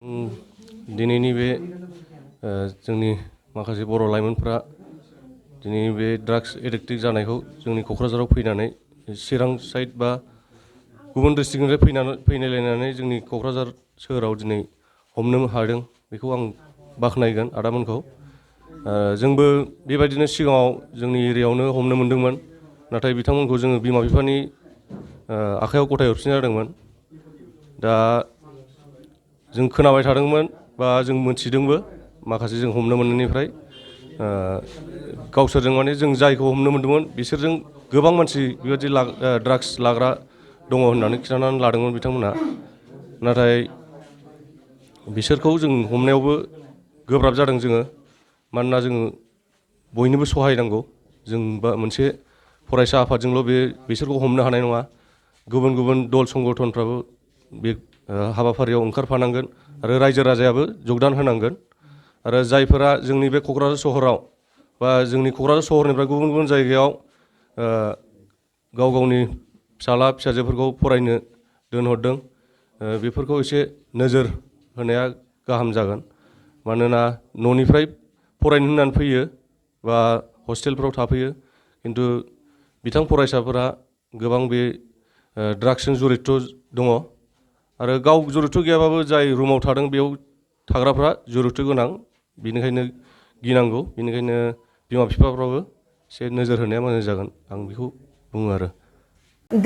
दिनैनि बे जोंनि माखासे बर' लाइमोनफ्रा दिनै बे ड्राग्स एडिक्टेड जानायखौ जोंनि क'क्राझाराव फैनानै चिरां साइड बा गुबुन डिस्ट्रिक्टनिफ्राय फैनायलायनानै जोंनि क'क्राझार सोहोराव दिनै हमनो हादों बेखौ आं बाख्नायगोन आदामोनखौ। जोंबो बेबायदिनो सिगाङाव जोंनि एरियायावनो हमनो मोनदोंमोन, नाथाय बिथांमोनखौ जोङो बिमा बिफानि आखायाव गथाय हरफिननाय जादोंमोन। दा जों खोनाबाय थादोंमोन बा जों मोनथिदोंबो माखासे जों हमनो मोननायनिफ्राय गावसोरजों माने जों जायखौ हमनो मोन्दोंमोन बिसोरजों गोबां मानसि बेबायदि ड्राग्स लाग्रा दङ होननानै खिन्थानानै लादोंमोन बिथांमोनहा। नाथाय बिसोरखौ जों हमनायावबो गोब्राब जादों जोङो, मानोना जोङो बयनोबो सहाय नांगौ। जों बा मोनसे फरायसा आफादजोंल' बिसोरखौ हमनो हानाय नङा। गुबुन गुबुन दल संगठनफ्राबो बे हाबाफारियाव ओंखारफानांगोन आरो रायजो राजायाबो जगदान होनांगोन। आरो जायफोरा जोंनि बे क'क्राझार सहराव बा जोंनि क'क्राझार सहरनिफ्राय गुबुन गुबुन जायगायाव गाव गावनि फिसाला फिसाजोफोरखौ फरायनो दोनहरदों, बेफोरखौ एसे नोजोर होनाया गाहाम जागोन। मानोना न'निफ्राय फरायनो होननानै फैयो बा हस्टेलफ्राव थाफैयो, खिन्थु बिथां फरायसाफोरा गोबां बे ड्राग्सजों जरित' दङ। आरो गाव जरित' गैयाबाबो जाय रुमाव थादों बेयाव थाग्राफ्रा जरित' गोनां, बेनिखायनो गिनांगौ। बेनिखायनो बिमा बिफाफ्राबो एसे नोजोर होनाया मोजां जागोन, आं बेखौ बुङो आरो।